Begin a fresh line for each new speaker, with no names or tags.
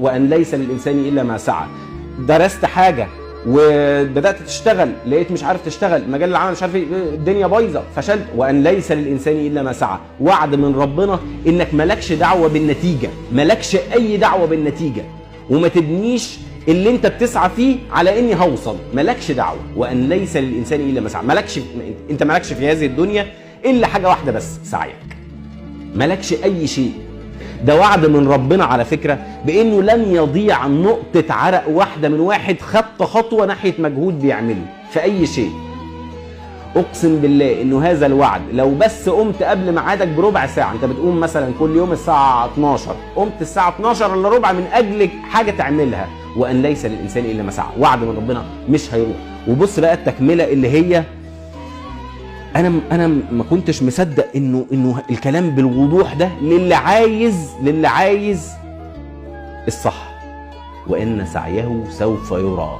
وان ليس للانسان الا ما سعى. درست حاجة وبدات تشتغل، لقيت مش عارف تشتغل، مجال العمل مش عارف ايه، الدنيا بايظة، فشلت. وان ليس للانسان الا ما سعى. وعد من ربنا انك مالكش دعوه بالنتيجة، مالكش اي دعوه بالنتيجة، وما تبنيش اللي انت بتسعى فيه على اني هوصل، مالكش دعوه. وان ليس للانسان الا ما سعى. مالكش، انت مالكش في هذه الدنيا الا حاجة واحدة بس، سعيك. مالكش اي شيء. ده وعد من ربنا على فكرة بانه لن يضيع نقطة عرق واحدة من واحد خط خطوة ناحية مجهود بيعمله في اي شيء. اقسم بالله انه هذا الوعد لو بس قمت قبل ميعادك بربع ساعة، انت بتقوم مثلا كل يوم الساعة 12، قمت الساعة 12 الا ربع من اجل حاجة تعملها، وان ليس للانسان الا ما سعى. وعد من ربنا مش هيروح. وبص بقى التكملة اللي هي انا ما كنتش مصدق انه الكلام بالوضوح ده للي عايز الصح. وان سعيه سوف يرى.